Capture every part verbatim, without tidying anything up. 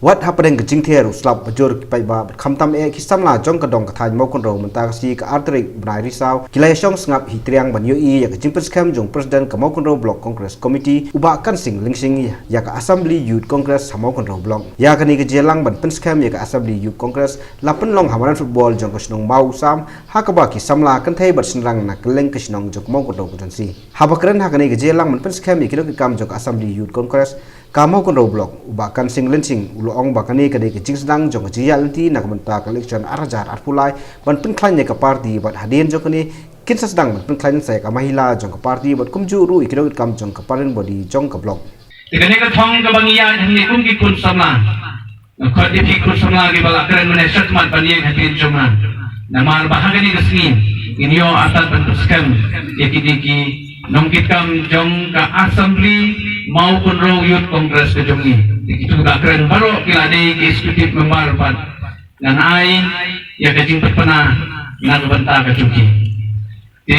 Wat hapdeng ka jingther u slap bajur ki paidbah bad khamtam eh ki samla jong ka dong ka thaiñ Mawkynrew mynta ka sngi ka ar tarik bnai Risaw ki la ïashong sngap hi triang ban ïohi ïa ka jingpynskhem jong President ka Mawkynrew Block Congress Committee u Bah Kansing Lyngshing ïa ka Assembly Youth Congress ha Mawkynrew Block. Ïa kane ka jingïalang ban pynskhem ïa ka Assembly Youth Congress la pynlong ha madan football jong ka shnong Mawsam ha kaba ki samla kynthei bad shynrang na kylleng ka shnong jong ka Mawkynrew Constituency. Haba kren ha kane ka jingïalang ban pynskhem ïa ki nongkitkam jong ka Assembly Youth Congress ka Mawkynrew Block u Bah Kansing Lyngshing u la ong ba kane ka dei ka jingsdang jong ka jingïaid lynti na ka bynta ka election ar hajar arphew lai ban pynkhlaiñ ïa ka party bad hadien jong kane kin sa sdang ban pynkhlaiñ sa ïa ka mahila jong ka party bad kumjuh ruh ïa ki nongkitkam jong ka parliament body jong ka block. Te kane ka thong kaba ngi ïaid hangne kum ki khun samla. Nga khot ïa phi khun samla kiba la kren mynne shakhmat ban ïeng hadien jong nga. Namar ba ha kane ka sngi ngin ïoh artat ban pynskhem ïa kine ki nongkitkam jong ka Assembly Mawkynrew Youth Congress ka jong ngi. Ïa kitu ba kren baroh ki la dei ki executive member bad ngan ai ïa ka jingpynpaw na ka bynta ka jong ki. Te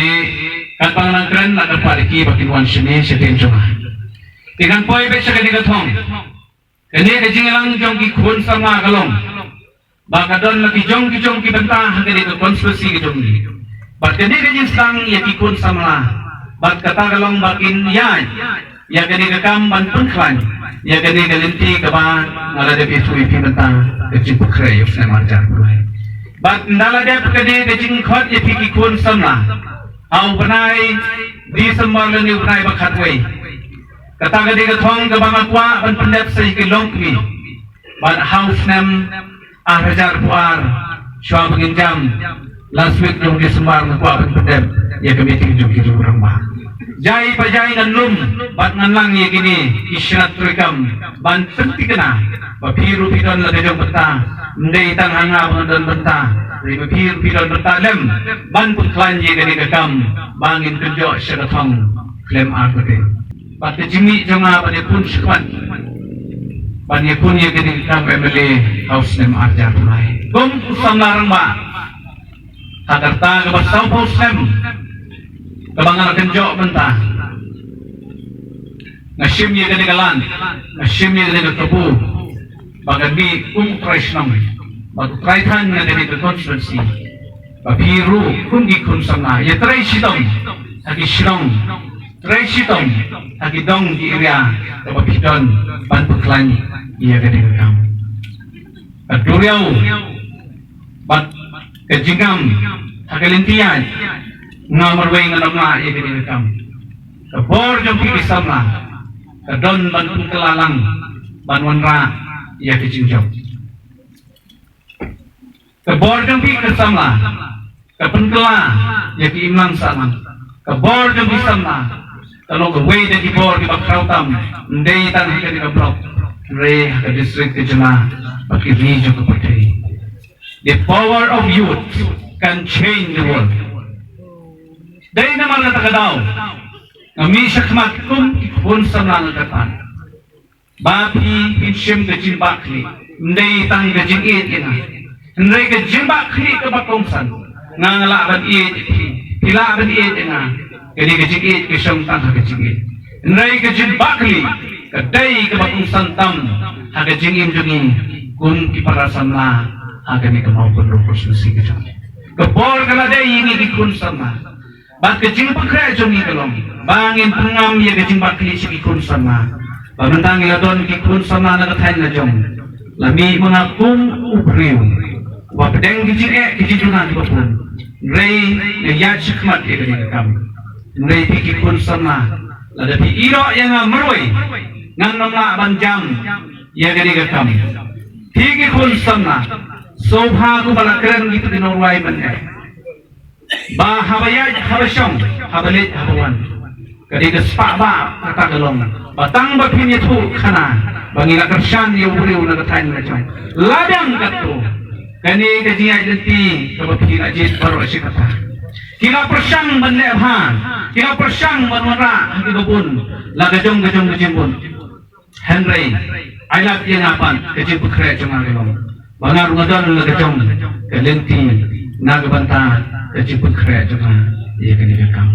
katba nga nang kren la kyrpad ïa ki ba kin wan shane shadien jong nga. Te ngan poi beit sha kane ka thong. Kane ka jingïalang jong ki khun samla ka long ba ka don la ki jong ki jong ki bynta ha kane ka constituency ka jong ngi. Bad kane ka jingsdang ïa ki khun samla bad kata ka long ba kin ïaid ïa kane ka kam ban pynkhlaiñ ïa kane ka lynti kaba nga la dep ïathuh ïa phi mynta ka jingpynkhreh ïa u snem ar hajar arphew lai. Bad ynda la dep kane ka jingkhot ïa phi ki khun samla ha u bnai December lane u bnai ba khatwei. Kata ka dei ka thong kaba nga kwah ban pyndep sa ïa ki longkmie. Bad ha u snem ar hajar arphew ar shuwa ba ngin jam last week jong December nga kwah ban pyndep ïa ka meeting jong ki rangbah. Jai pa jai ngan lum bad ngan lang ïa kine ki shnat treikam ban pynthikna ba phi ruh phi don la ka jong bynta. Ym dei tang ha nga ba ngan don bynta, hynrei ba phi ruh phi don bynta lem ban pynkhlaiñ ïa kane ka kam ba ngin kynjoh sha ka thong khlem artatien. Bad ka jingmih jong nga ban ïakhun shakhmat ban ïakhun ïa kane ka kam M L A ha u snem ar hajar arphew lai. Kum u samla rangbah ha ka rta kaba sawphew snem kaba nga la kynjoh bynta, nga shim ïa kane ka land, nga shim ïa kane ka kabu ba ka dei kum u trai shnong bad u trai thaiñ na kane ka constituency. Ba phi ruh kum ki khun samla ïatrei shitom ha ki shnong, trei shitom ha ki dong ki area kaba phi don ban pynkhlaiñ ïa kane ka kam. Ka duriaw bad ka jingam ha ka lynti ïaid nga marwei ngan ym lah ïa kane ka kam. Ka bor jong phi ki samla ka don ban pynkylla lang ban wanrah ïa ka jingjop. Ka bor jong phi ki samla ka pynkylla ïa ki imlang sahlang. Ka bor jong phi samla ka long kawei na ki bor kiba khraw tam, ym dei tang ha kane ka block, hynrei ha ka district, ka jylla bad ki ri jong ka pyrthei. The power of youth can change the world. Dei namar kata ka daw nga mih shakhmat kum ki khun samla nga kyrpad ba phi phin shim ka jingbakla, ym dei tang ka jingïeit ïa nga, hynrei ka jingbakla kaba kongsan. Nga, nga lah ban ïeit ïa phi, phi lah ban ïeit ïa nga. Ka dei ka jingïeit ka shong tang ha ka jingïeit, hynrei ka jingbakla ka dei kaba kongsan tam ha ka jingim jong ngi kum ki para samla ha kane ka Mawkynrew constituency ka jong ngi. Ka bor ka la dei ïa ngi ki khun samla. Bad ka jingpynkhreh jong ngi ka long ba ngin pynngam ïa ka jingbakla sha ki khun samla. Ba mynta ngi la don ki khun samla na ka thaiñ la jong, la mih ma nga kum u briew uba pdeng ki jingeh ki jingduna kiba bun. Hynrei nga ïaid shakhmat ïa kane ka kam. Hynrei phi ki khun samla, lada phi ïehnoh ïa nga marwei ngan ym lah ban jam ïa kane ka kam. Phi ki khun samla, sngewbha kumba la kren kito ki nongrwai mynne ba haba ïaid haba shong, haba leit haba wan, ka dei ka spah ba kata ka long. Ba tang ba phin ïathuh khana ba ngi la kyrshan ïa u briew na ka thaiñ la jong. La dang katto, kane ka jingïaid lynti kaba phi la jied baroh shi katta, ki la pyrshang ban leh bha, ki la pyrshang ban wanrah ha kiba bun la ka jong ka jong ka jingbun. Hynrei ai lad ïa nga pat, ka jingpynkhreh jong nga ka long ba nga ruh nga don la ka jong ka lynti na ka bynta ka jingpynkhreh jong nga ïa kane ka kam.